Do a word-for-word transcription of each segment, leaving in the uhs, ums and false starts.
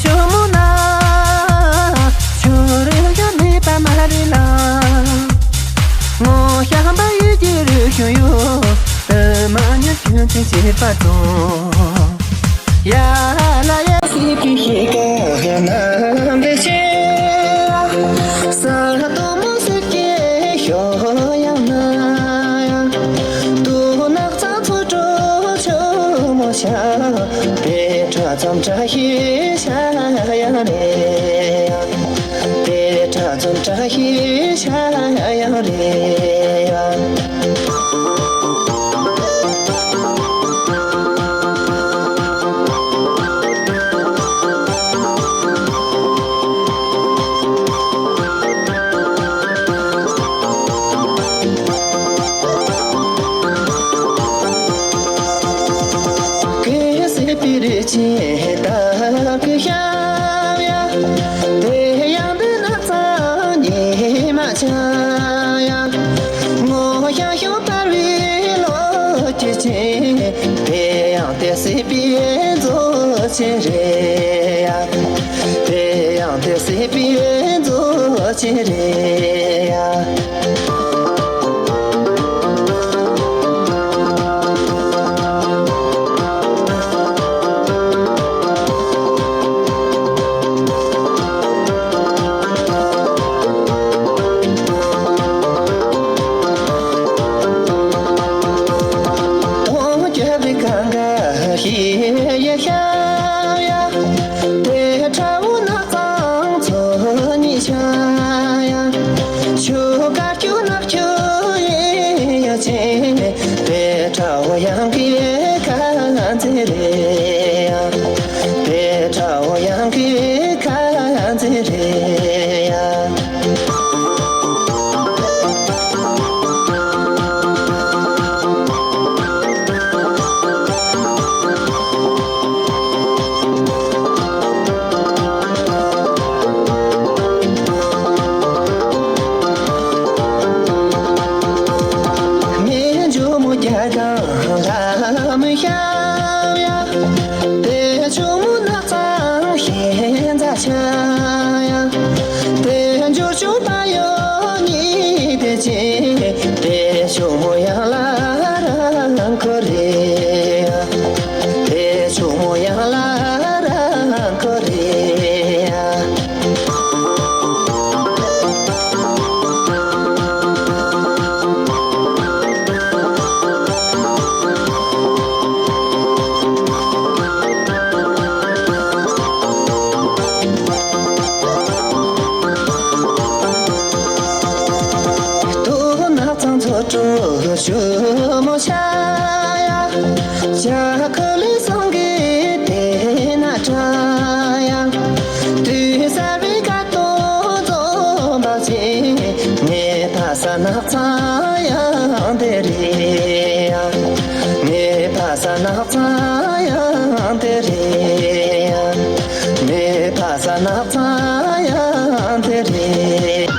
ཞོ་མོ་ན། ཆོ་རེ་ཡ་མེད་པ་མ་རེད་ལ། ངོ་ཤ་བ་ཡུལ་གྱི་རུ་ཤོ་ཡོ། ཨ་མ་ཉ་ཁྱོད་ཚེ་བྱེད་པ་དང་། ཡ་ལ་ཡ་སི་ཀི་ཤི་ཀ་ན་འདི་ཆེ། ས་ལ་དོ་མོ་སི་ཀི་ཤོ་ཡང་ན། དུ་ནག་ཚང་ཚོ་གྲོ་ཆོ་མོ་ཤ། དེ་ཁྲ་ཙམ་བཀྲ་ཤིས་ཤ་ཡང་རེད་ཡ། དེ་ཁྲ་ཙམ་བཀྲ་ཤིས་ཤ་ཡང་རེད་ཡ། གེ་སེ་པི་རི་ཆེ་ད་གི་ཤ་ཡ། དེ་ཡང་དེ་ན་ཚ་ཉི་མ་ཆ་ཡ། ངོ་ཤ་ཤོ་པར་བི་ལོ་ཅི་ཆེ། དེ་ཡང་དེ་སི་པི་མཛོ་ཆེ་རེད་ཡ། དེ་ཡང་དེ་སི་པི་མཛོ་ཆེ་རེད་ཡ། དོང་རྒྱབ་པའི་གངས་ཀ་ཧི་ཡེ་ཤ་ཡ། དེ་ཁྲ་བོ་ནགས་ཚང་ཚོ་ཉི་ཤ་ཡ། ཆུ་དཀར་ཆུ་ནག་ཆུ་ཡེ་ཡ་ཆེ། དེ་ཁྲ་བོ་ཡང་གི་ཁ་ཚེ་རེ་ཡ། དེ་ཁྲ་བོ་ཡང་གི་ཁ་ཚེ་རེ་ཡ། མེ་འཇོ་མོ་རྒྱ་གང་ལ་མི་ཤ་ཡ། དེ་ཆུ་མོ་ནགས་ཚང་ཤེས་མཛའ་ཆ་ཡ། དེ་འཇོ་ཆུ་པ་ཡོ་ཉི་དེ་ཅི། དེ་ཆུ་མོ་ཡང་ལ་རང་ཁོ་རེ་ཡ། དེ་ཆུ་མོ་ཡང་ལ་རང་ཁོ་རེ་ཡ། དོ་ནགས་ཚང་ཚོ་གྲོ་ཞོ་མོ་ཤ་ཡ། ཇ་ཁུ་ལི་སང་གི་དེ་ན་ཁྲ་ཡ། དུས་གསར་བའི་ཀ་ཏོ་ཛོམ་པ་ཆེ། ངའི་ཕ་ས་ནགས་ཚང་ཡང་དེ་རེད་ཡ། ངའི་ཕ་ས་ནགས་ཚང་ཡང་དེ་རེད་ཡ། ངའི་ཕ་ས་ནགས་ཚང་ཡང་དེ་རེད།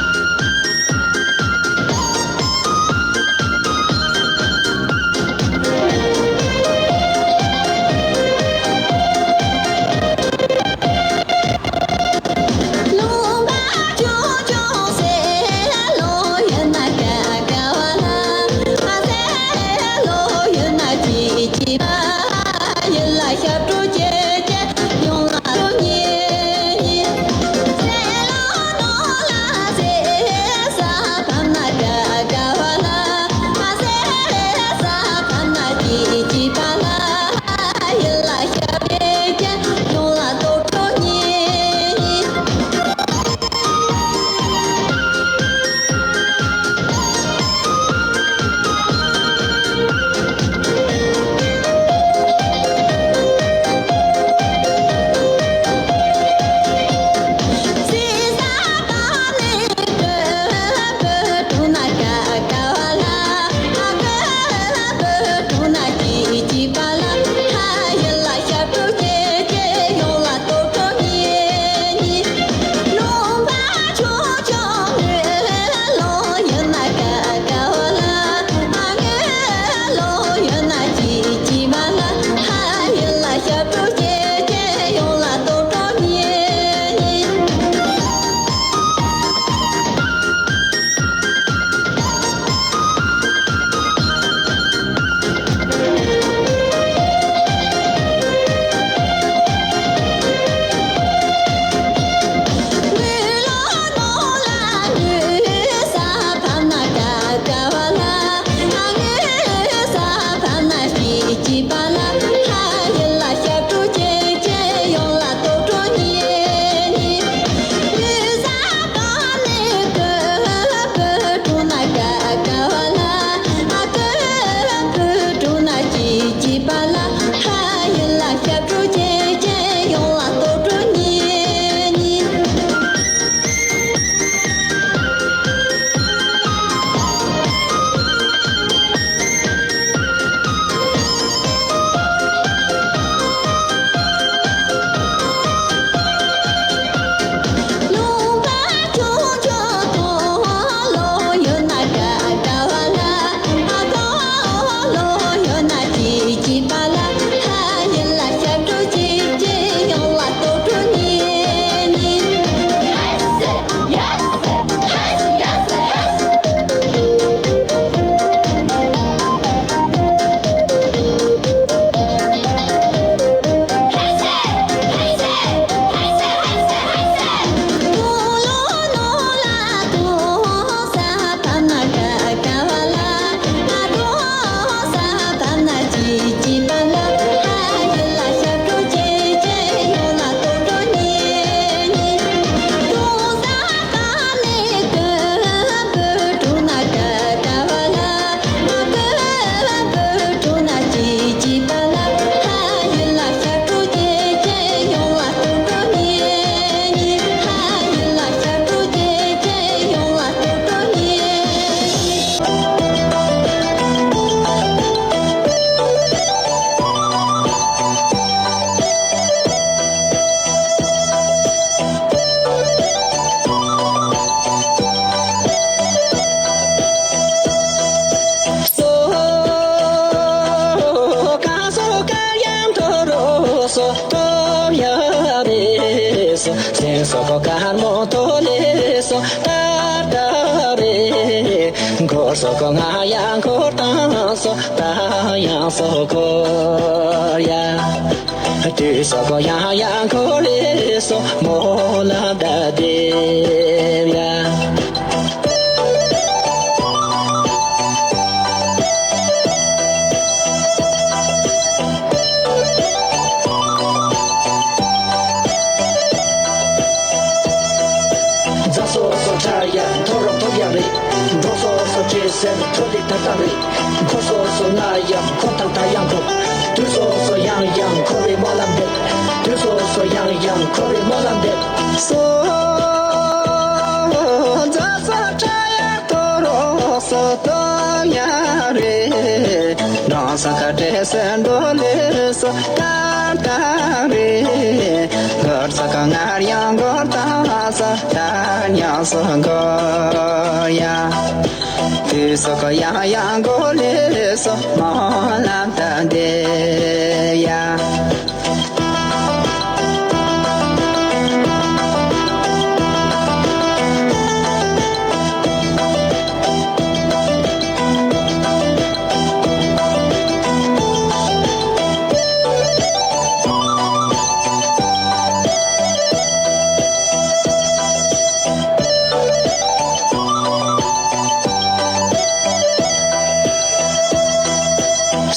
སོ་གོ་དཀར་མོ་ཐོ་ལེ་སོ་ཏར་ཏར་རེ། འཁོར་སོ་གོ་ང་ཡང་འཁོར་དང་སོ་ཏ་ཡང་སོ་གོ་ཡ། དུས་སོ་གོ་ཡང་ཡང་འཁོར་ལེ་སོ་མོ་ལ་ད་དེ་ཡ། རྫ་སོ་སོ་ཁྲ་ཡ་ཐོ་རོ་ཐོ་ཡ་རེད། འབྲོག་སོ་སོ་ཁྲེ་སེར་ཐོ་ལི་ཐ་ཐ་རེད། འཁོར་སོ་སོ་ང་ཡ་འཁོར་ཐང་ཐ་ཡ་འཁོར། དུས་སོ་སོ་ཡང་ཡང་འཁོར་བའི་སྨོན་ལམ་འདེབས། དུས་སོ་སོ་ཡང་ཡང་འཁོར་བའི་སྨོན་ལམ་འདེབས། སོ་རྫ་སོ་ཁྲ་ཡ་ཐོ་རོ་སོ་ཐོ་ཡ་རེད། འབྲོག་སོ་ཁ་ཁྲེ་སེར་འདོ་ལེ་སོ་ཏར་ཏར་རེད། འཁོར་སོ་གོ་སྔར་ཡང་འཁོར་དང་སོ་ཏར་ཡང་སོ་གོ་ཡ། དུས་སོ་གོ་ཡང་ཡང་གོ་ལེ་སོ་སྨོན་ལམ་ད་དེ་ཡ།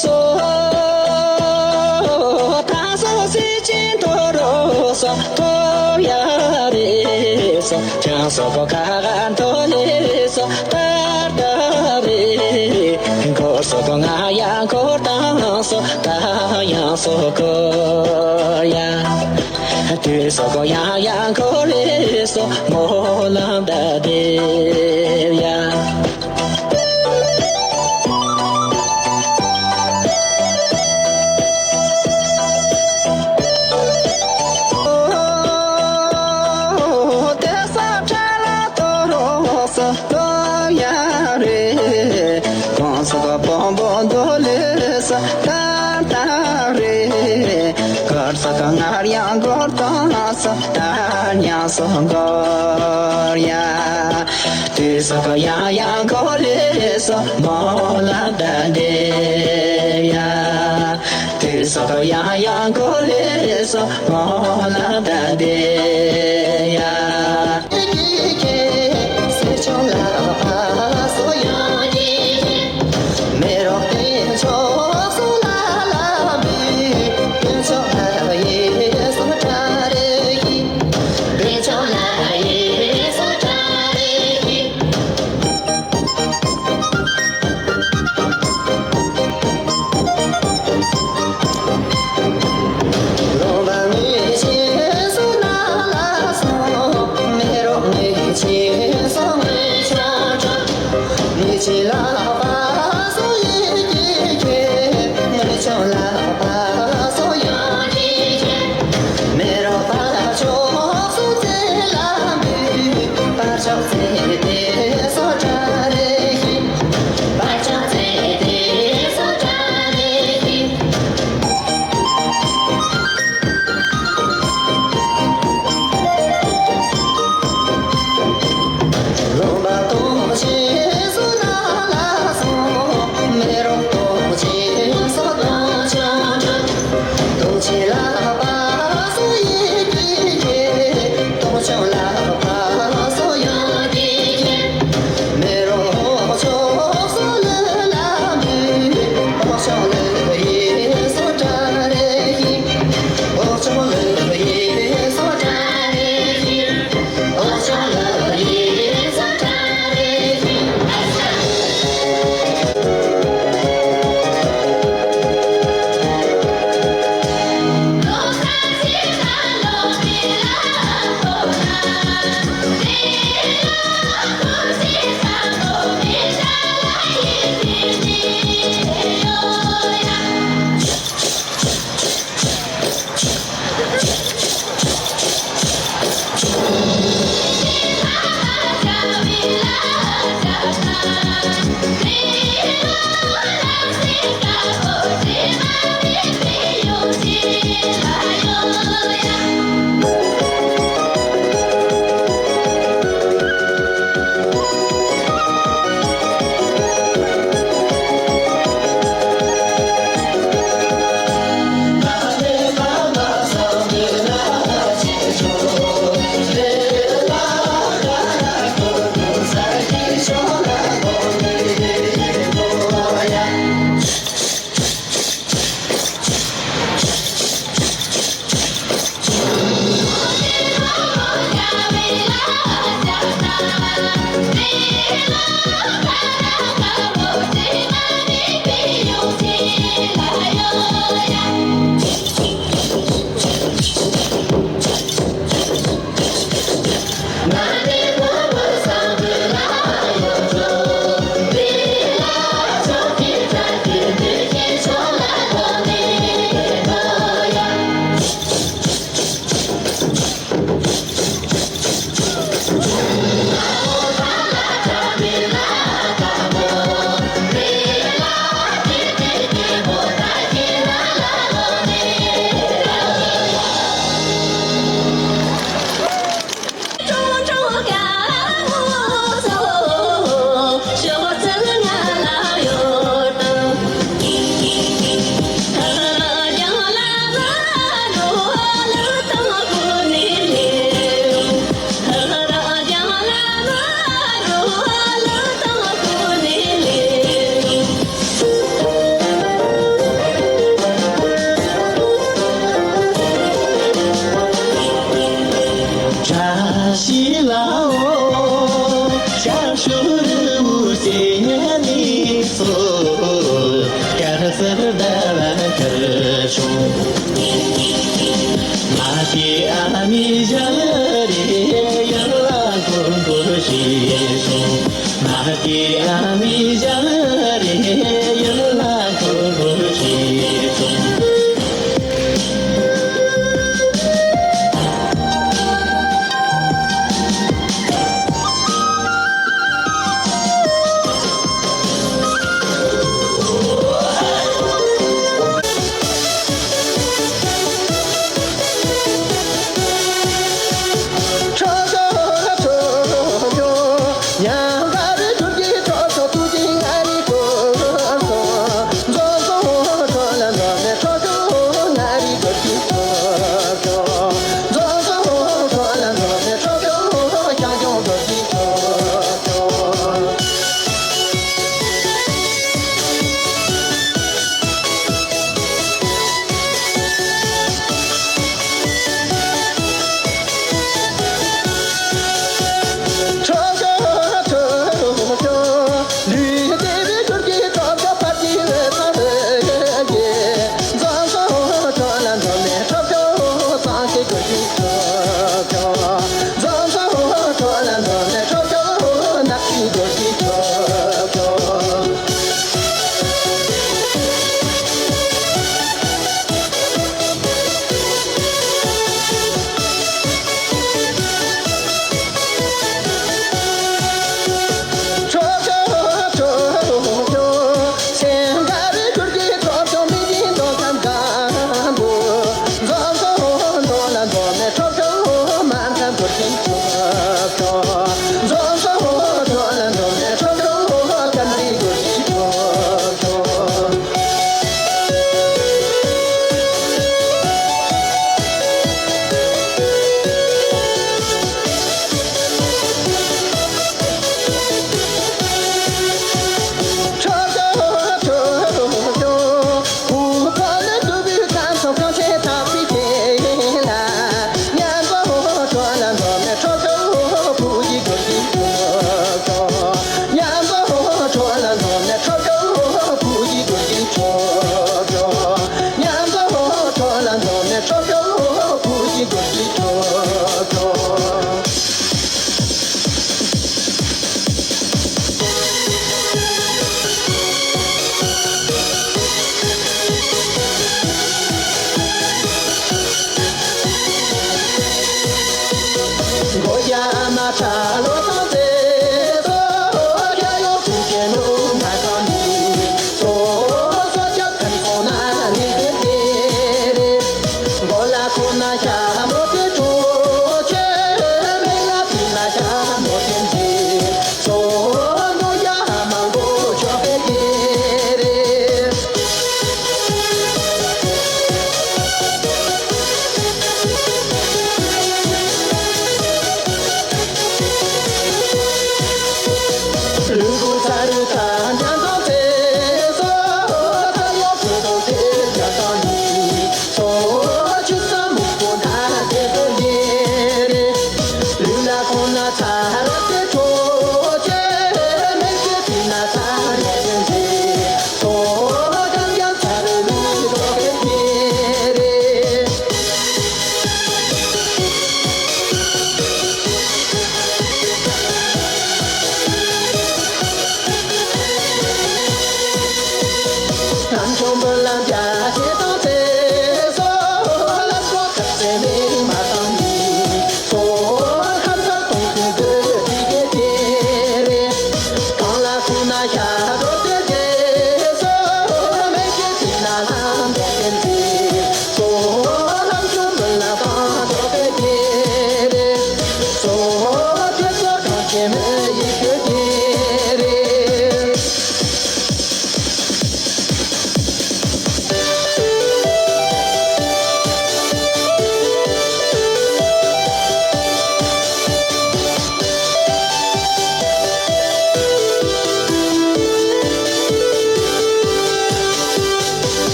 སོ་ད་སོ་སི་ཅིན་ཐོ་རོ་སོ་ཐོ་ཡ་རེ་སོ། ཅང་སོ་གོ་ཁ་ག་ཐོ་ལེ་སོ་ཏར་ཏར་རེ། འཁོར་སོ་གོ་ང་ཡ་འཁོར་དང་སོ་ཏ་ཡང་སོ་གོ་ཡ། དུས་སོ་གོ་ཡང་ཡང་འཁོར་ལེ་སོ་སྨོན་ལམ་ད་དེ་ཡ། དེ་ས་ཁྲ་ལ་ཐོ་རོ་སོ་ཐོ་ཡ་རེད། གོང་ས་ག་བོན་པོ་འདོ་ལེ་སོ་ཏར་ཏར་རེད། འཁོར་སོ་གོ་སྔར་ཡང་འཁོར་དང་སོ་ཏར་ཡང་སོ་གོ་ཡ། དུས་སོ་གོ་ཡང་ཡང་གོ་ལེ་སོ་སྨོན་ལམ་ད་དེ་ཡ། དུས་སོ་གོ་ཡང་ཡང་གོ་ལེ་སོ་སྨོན་ལམ་ད་དེ་ཡ།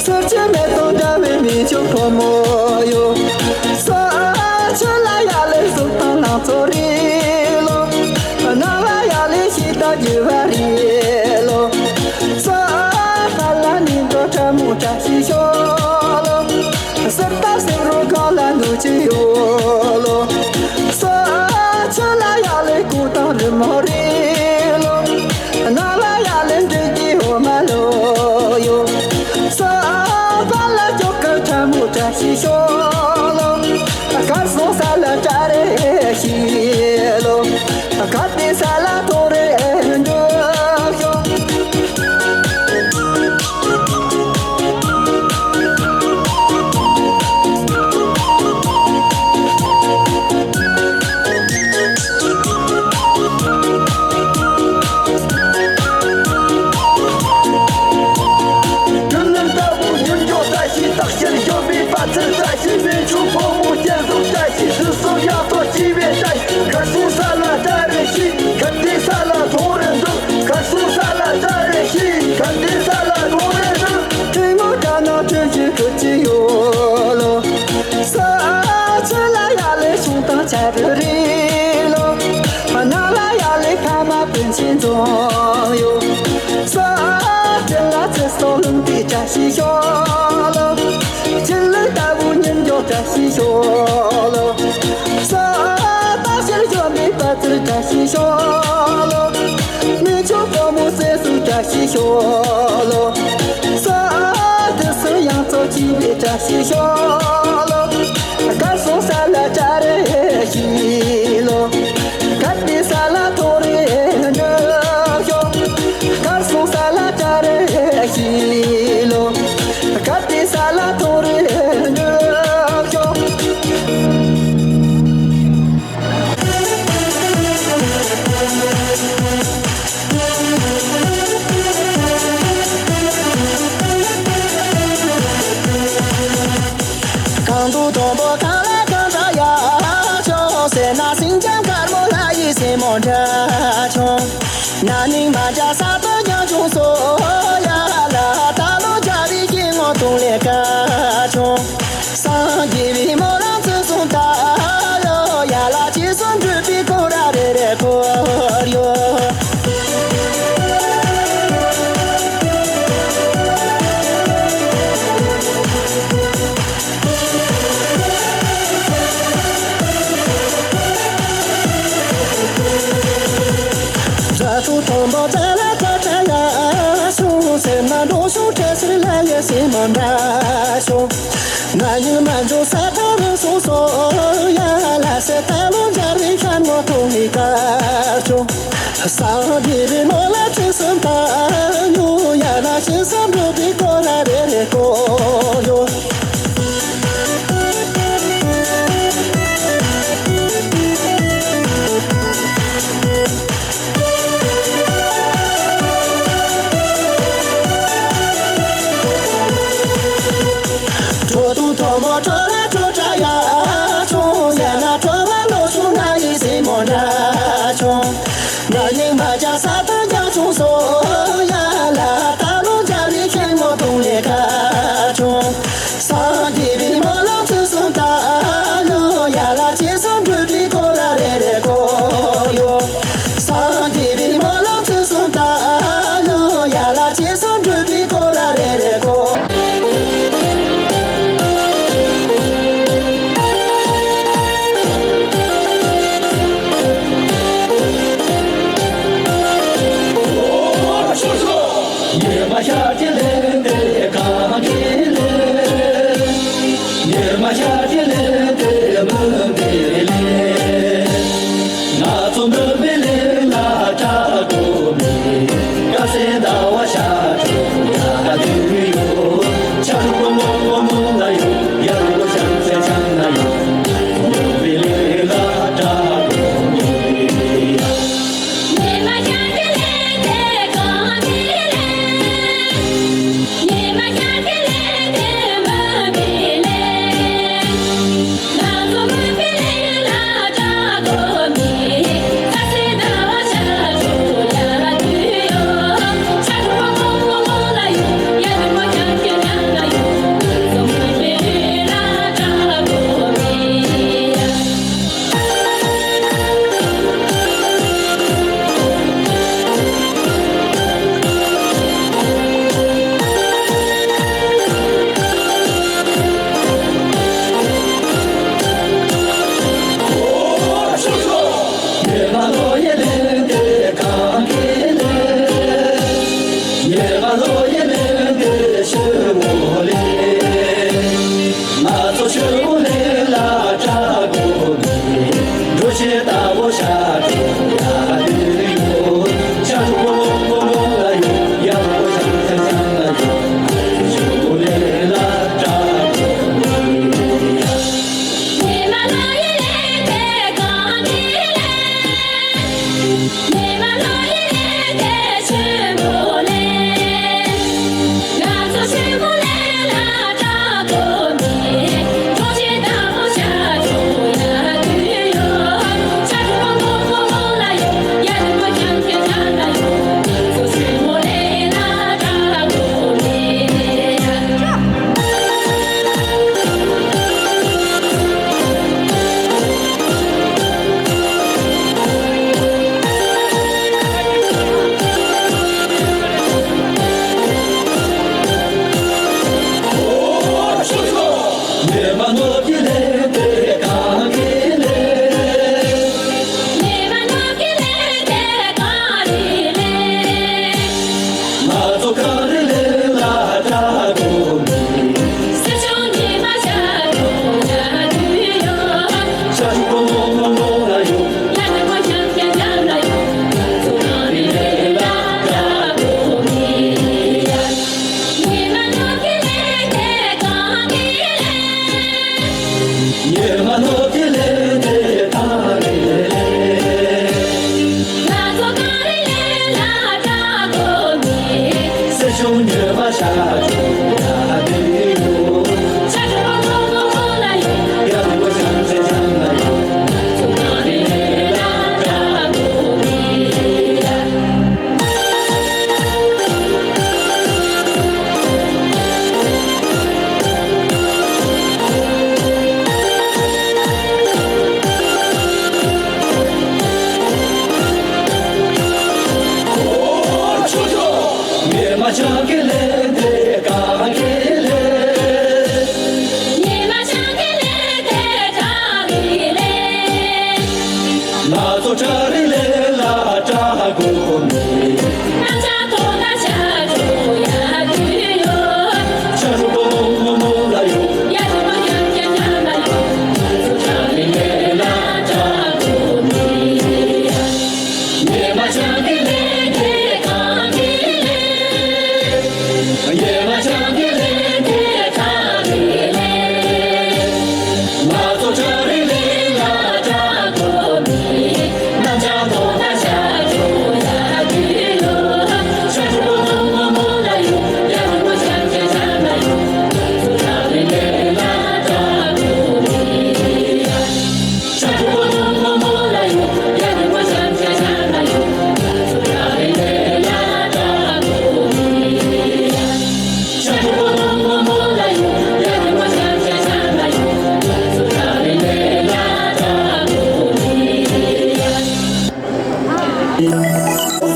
སོར་ཆུ་མེ་ཏོག་འདྲ་བའི་མི་ཆུ་ཕོ་མོ་ཡོད། སོ་ཆུ་ལ་ཡ་ལེ་སུ་ཐང་ལང་ཚོ་རི་ལོ། ནང་ལ་ཡ་ལེ་ཤི་ད་རྒྱུ་བ་རི་ལོ། སོ་ཧ་ལ་ནི་འགྲོ་ཁྲ་མུ་ཁྲ་ཤི་ཤོ་ལོ། སེར་ཏ་སེར་རོ་གང་ལ་འདུ་ཅི་ཡོད་ལོ། སོ་ཆུ་ལ་ཡ་ལེ་ཀུ་ཏང་རི་མོ་རི་ལོ། ནང་ལ་ཡ་ལེ་འདྲི་གི་འོ་མ་ལོ་ཡོ། སོ་པ་ལ་ཅོ་ཀ་ཁྲ་མོ་ཁྲ་ཤི་ཤོ་ལོ། ཁར་སོང་ས་ལ་ཏྲ་རེ་ཤི་ལོ། གལ་ཏེ་ས་ལ་ཐོ་རེ་འདུག་ཤོག་སྒྲུབ་ལམ་ལྟ་བུ་མྱུར་མགྱོགས་བཀྲ་ཤིས། རྟགས་ཅན་འཇོམས་པའི་དཔལ་བརྩེར་བཀྲ་ཤིས། རྨད་བྱུང་ཕོ་མོ་བསྐྱེད་རྫོགས་བཀྲ་ཤིས། དུས་གསུམ་ཡང་དག་སྐྱེ་བའི་བཀྲ་ཤིས། གར་སོང་ས་ལ་བཀྲ་རེ་ཤིས། གལ་ཏེ་ས་ལ་མཐོང་རེ་འདུག་གར་སོང་ས་ལ་བཀྲ་རེ་ཤིས། གལ་ཏེ་ས་ལ་མཐོང་རེ་འདུག་ཐུན་མོང་དགྲ་ནག་ཐུན་བཞི་ཁུར་གྱི་ཡོད་ལོ། ས་ཆུ་ལ་ཡ་ལས་བྱུང་དང་ཆ་རུ་རི་ལོ། ནང་ལ་ཡ་ལས་ཕ་མ་སྤུན་མཆེད་འཛོམས་ཡོད། ས་དེ་ལ་ཚེ་སྲོག་ལུང་དེ་བཀྲ་ཤིས་ཤོག་ལོ། ཆུ་ལུག་ལྟ་བུ་མྱུར་མགྱོགས་བཀྲ་ཤིས་ཤོག་ལོ། ས་རྟགས་ཅན་འཇོམས་པའི་དཔལ་བརྩེར་བཀྲ་ཤིས་ཤོག་ལོ། རྨད་བྱུང་ཕོ་མོ་བསྐྱེད་རྫོགས་བཀྲ་ཤིས་ཤོག་ལོ། ས་དེ་སུ་ཡང་རྫོགས་སྐྱེ་བའི་བཀྲ་ཤིས་ཤོག་ལོ། གར་སོང་ས་ལ་བཀྲ་རེ་ཤིས་ལོ། གལ་ཏེ་ས་ལ་མཐོང་རེ་འདུག་ཤོག་གར་སོང་ས་ལ་བཀྲ་རེ་ཤིས་ལོ། གལ་ཏེ་ས་ལ་མཐོང་རེ་འདུག་ཤོག་གང་དུ་དང་པོ་གང་ལ་གང་འདྲ་ཡ་ཆོག་ཟེར་ན། སེང་ལྕམ་དཀར་མོ་ལྷ་ཡི་སྲས་མོ་འདྲ་ཆུང་། ན་ནིང་མ་འཇའ་ས་དུ་རྒྱང་ཆུང་སོ་ཡ་ལ། ད་ལོ་འཇའ་རིས་ཀྱི་ངོ་གདོང་ལས་དཀར་ཆུང་། སངས་རྒྱས་པའི་སྨོན་ལམ་ཚུལ་གསུམ་ལྟར་ཡོ་ཡ་ལ། ཅི་གསུང་འགྲུབ་པའི་སྐོར་ར་རེ་རེ་འཁོར་ཡོད། རྫ་ཐོག་དང་པོ་རྫ་ལ་ཐོག་ཁྲ་ཡ་སོང་ཟེར་ན། འགྲོ་སོང་ཁྲ་སེར་ལ་ཡ་སེ་མོ་འདྲ་སོང་། ན་ནིང་མ་འཇོ་ས་ཐང་རུ་སོང་སོ་ཡ་ལ་ཟེར། ད་ལོ་འཇའ་རིས་ཤར་ངོ་གདོང་ལས་དཀར་བྱུང་། སངས་རྒྱས་པའི་སྨོན་ལམ་ཚིག་གསུམ་ལྟར་ཡོ་ཡ་ལ། ཅི་གསུང་འགྲུབ་པའི་སྐོར་ར་རེ་རེ་འཁོར་ཡོད། ཁྲོ་ཐུང་ཐོག་མོ་ཁྲོ་ར་ཁྲོ་ཁྲ་ཡ་ཆུང་། ཡ་ན་ཁྲོ་བ་ལོ་ཆུང་ན་ཡི་སྲས་མོ་འདྲ་ཆུང་། ན་ནིང་མ་འཇའ་ས་དང་རྒྱང་ཆུང་སོ་ཡ་ལ། ད་ལོ་འཇའ་རིས་ཤར་ངོ་གདོང་ལས་དཀར་བྱུང་། སངས་རྒྱས་པའི་སྨོན་ལམ་ཚུལ་གསུམ་ལྟར་ཡོ་ཡ་ལ། ཅི་གསུང་འགྲུབ་པའི་སྐོར་ར་རེ་རེ་འཁོར་ཡོད། སངས་རྒྱས་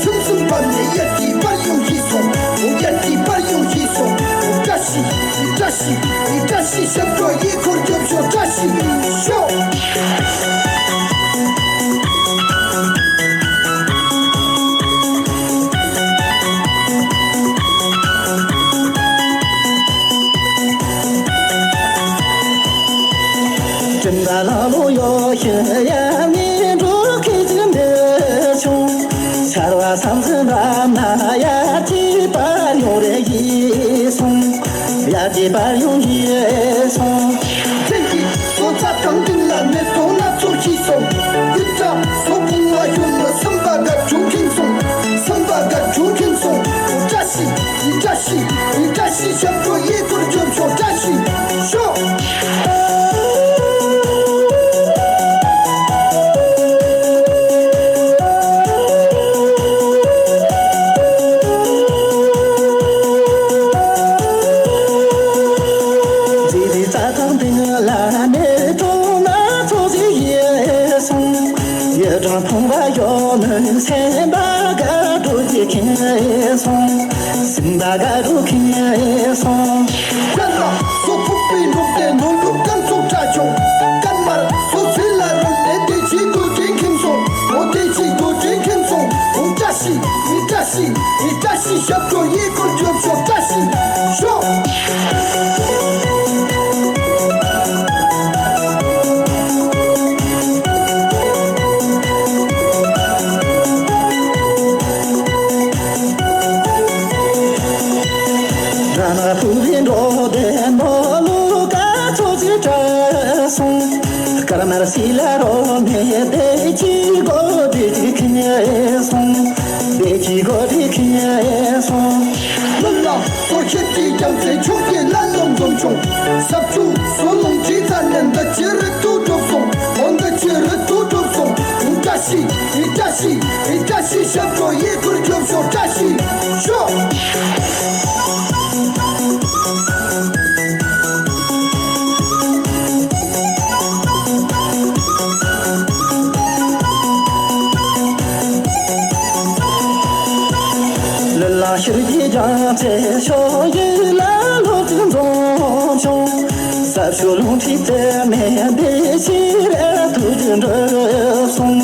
སུམ་སུམ་པ་ནི་ཡར་གྱི་པར་ཡོང་ཤི་སོང་། ཡར་གྱི་པར་ཡོང་ཤི་སོང་། བཀྲ་ཤིས་བཀྲ་ཤིས་བཀྲ་ཤིས། ཞབས་བྲོ་ཡི་འཁོར་རྒྱབ་ཤོག་བཀྲ་ཤིས་ཤོག་སྤྲིན་པ་ལྷང་ལྷོང་གཡོ་ཞིང་ཡར་ངོའི་འབྲོག་ཁྱིམ་གྱི་མི་ཆུང་། ཆར་བ་ཟམ་ཟིམ་རབ་ན་ཡར་གྱི་པར་ཡོང་རེ་ཡིན་སོང་། ཡར་གྱི་པར་ཡོང་ཡིན་སོང་། ཐེངས་ཀྱི་སོ་ཚ་དང་སྤྲིན་ལ་མེ་ཏོག་སྣ་ཚོགས་ཤི་སོང་། ཡིད་དྲག་སོ་བུང་བ་ཞོན་ལ་སེམས་པ་དགའ་བྱུང་ཁེངས་སོང་། སེམས་པ་དགའ་བྱུང་ཁེངས་སོང་། བཀྲ་ཤིས་བཀྲ་ཤིས་བཀྲ་ཤིས། ཞབས་བྲོ་ཡི་འཁོར་རྒྱབ་ཤོག་བཀྲ་ཤིས་ཤོག་རྩྭ་ཐང་སྟེང་ལ་མེ་ཏོག་སྣ་ཚོགས་ཤིག་ཡལ་སོང་། ཡུལ་གྲུ་ཕུང་བ་གཡོ་ནས་སེམས་པ་དགའ་སྤྲོ་ཞིག་ཁེངས་སོང་། སེམས་པ་དགའ་སྤྲོ་ཁེངས་སོང་། ཁྱེད་ལ་སོ་ཕུག་པའི་འབྲོག་སྡེ་ནོར་ལུག་སྐམ་ཚོགས་བཀྲ་ཆོག་སྐར་མར་སོ་སྲིད་ལ་རོལ་ནས་བདེ་སྐྱིད་སྒོ་འབྱེད་ཁེངས་སོང་། འོ་བདེ་སྐྱིད་སྒོ་འབྱེད་ཁེངས་སོང་། འོ་བཀྲ་ཤིས་ཨི་བཀྲ་ཤིས་ཨི་བཀྲ་ཤིས། ཞབས་བྲོ་ཡི་འཁོར་རྒྱབ་ཤོག་བཀྲ་ཤིས་ཤོག་ར་ན་ཕུ་བི་འགྲོ་དེ་ནོ་ལུ་ཀ་ཚོ་ཅི་བྲལ་སོང་། སྐར་མར་སི་ལ་རོ་མེ་དེ་ཅི་གོ་དེ་ཅི་ཁེ་སོང་། དེ་ཅི་གོ་དེ་ཁེ་སོང་། ལ་ལ་སོ་ཤེད་ཀྱི་རྒྱ་མཚོའི་ཕྱོགས་ཀྱི་ལ་ལོ་འཛོམས་བྱུང་། ས་བཅུ་སོ་ལུང་གི་རྩ་ནས་འདི་ཅི་རིག་ཏུ་གྲུབ་སོང་། འོ་འདི་ཅི་རིག་ཏུ་གྲུབ་སོང་། བཀྲ་ཤིས་ཨི་བཀྲ་ཤིས་ཨི་བཀྲ་ཤིས། ཞབས་བྲོ་ཡི་འཁོར་རྒྱབ་ཤོག་བཀྲ་ཤིས་ཤོག་ལི་ལ་ཤར་གྱི་རྒྱ་མཚོའི་ཕྱོགས་ཡུལ་ལ་ལོ་དྲུག་འཛོམས་བྱུང་། ས་ཕྱོགས་ལུང་ཁྲིད་དེ་མེ་འདི་ཤི་རེ་ཐུག་གི་འགྲོ་སོང་།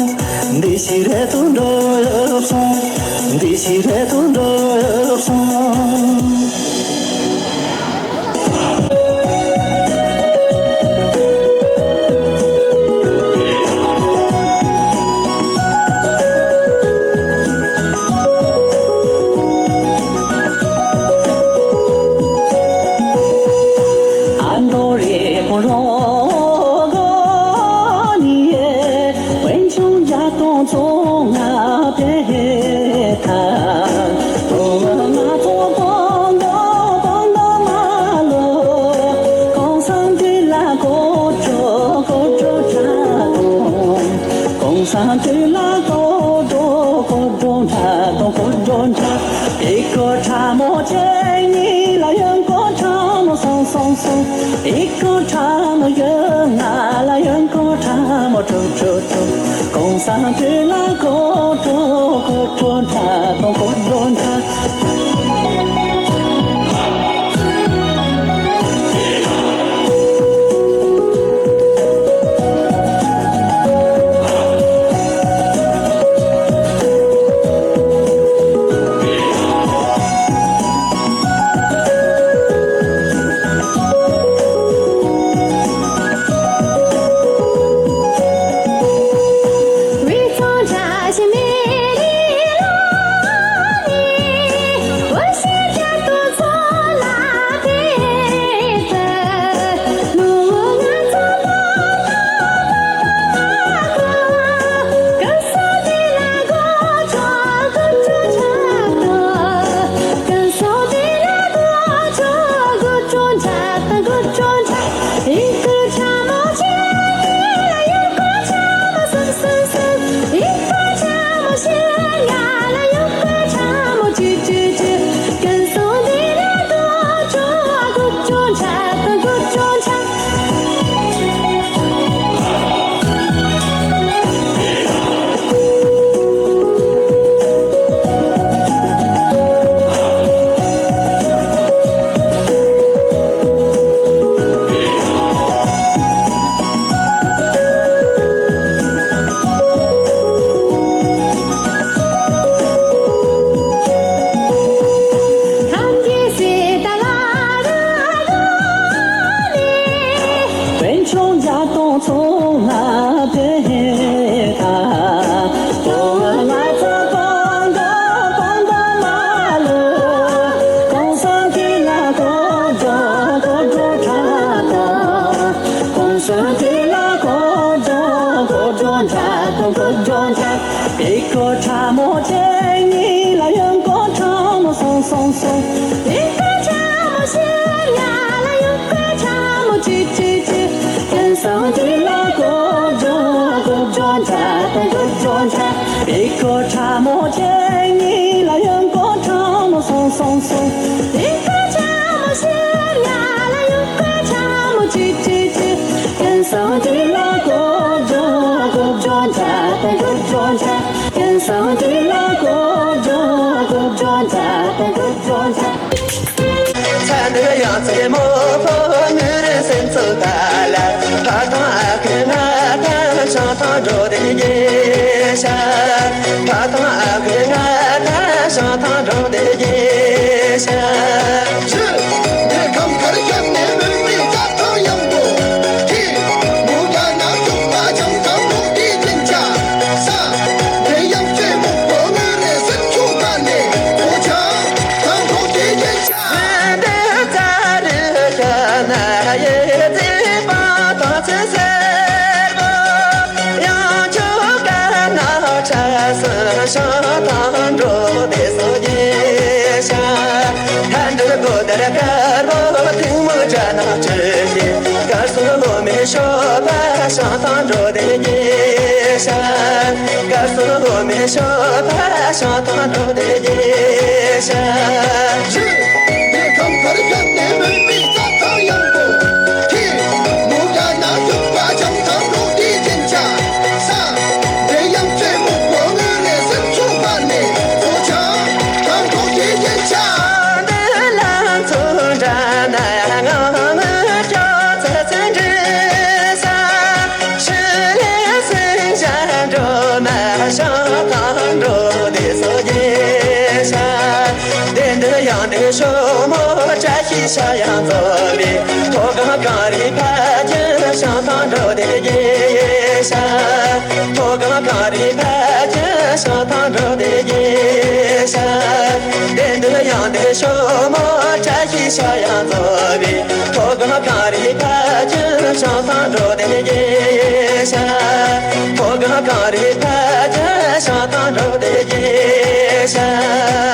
འདི་ཤི་རེ་ཐུག་འགྲོ་སོང་། འདི་ཤི་རེ་ཐུག་འགྲོ་སོང་། ཁྲ་མོ་ཆེ་ཉིད་ལ་ཡོང་གོ། ཁྲ་མོ་སོང་སོང་སོང་། དེ་ཁྲ་མོ་ཤི་ཉ་ལ་ཡོང་གོ། ཁྲ་མོ་ཅི་ཅི་ཅི། ཀན་སང་ཅི་ལ་གོ་ཇོ་གོ་ཇོ་ཇ་དང་གོ་ཇོ་ཇ། དེ་ཁོ་ཁྲ་མོ་ཆེ་ཉིད་ལ་ཡོང་གོ། ཁྲ་མོ་སོང་སོང་སོང་། དེ་ཁོ་ཁྲ་མོ་ཤི་ཉ་ལ་ཡོང་གོ། ཁྲ་མོ་ཅི་ཅི་ཅི། ཀན་སང་ཅི་ལ་གོ་ཇོ་གོ་ཇོ་ཇ་དང་གོ་ཇོ་ཇ། ཀན་སང་ཅི་ལ་གོ་ཇོ་གོ་ཇོ་ཇ་དང་གོ་ཇོ་ཇ། ཚ་ནུ་ཡང་ཚེ་མོ་ཕོ་ནུ་རེ་སེམས་ཚོ་ད་ལ། ཕ་དང་ཨ་ཁུ་ང་ད་ཤང་ཐང་འགྲོ་དེ་རྒྱལ་ཤ། ཕ་དང་ཨ་ཁུ་ང་ད་ཤང་ཐང་འགྲོ་དེ་རྒྱལ་ཤ། ཆུ་འདི་ཁམ་ཁར་ཁྱབ་ནས་མུན་མི་རྩྭ་ཐང་ཡང་པོ་ཁྱི། མུ་ག་ན་ཐུག་པ་ཆང་ཐང་འགྲོ་དེ་རྒྱལ་ཤ། ས་འདི་ཡང་ཆེ་མུ་པོ་ནུ་རེ་སེམས་ཚོ་ད་ནས་ཁོ་ཆ་ཐང་འགྲོ་དེ་རྒྱལ་ཤ། ཤ་ཡང་རྫོགས་པའི་ཐོག་ཁང་གངས་རི་ཕ་རྒྱལ་ཤང་ཐང་འགྲོ་དེ་རྒྱལ་ཤ། ཐོག་ཁང་གངས་རི་ཕ་རྒྱལ་ཤང་ཐང་འགྲོ་དེ་རྒྱལ་ཤ། དེ་འདི་ཡང་དེ་ཤོ་མོ་བཀྲ་ཤིས་ཤ་ཡང་རྫོགས་པའི་ཐོག་ཁང་གངས་རི་ཕ་རྒྱལ་ཤང་ཐང་འགྲོ་དེ་རྒྱལ་ཤ། ཐོག་ཁང་གངས་རི་ཕ་རྒྱལ་ཤང་ཐང་འགྲོ་དེ་རྒྱལ་ཤ།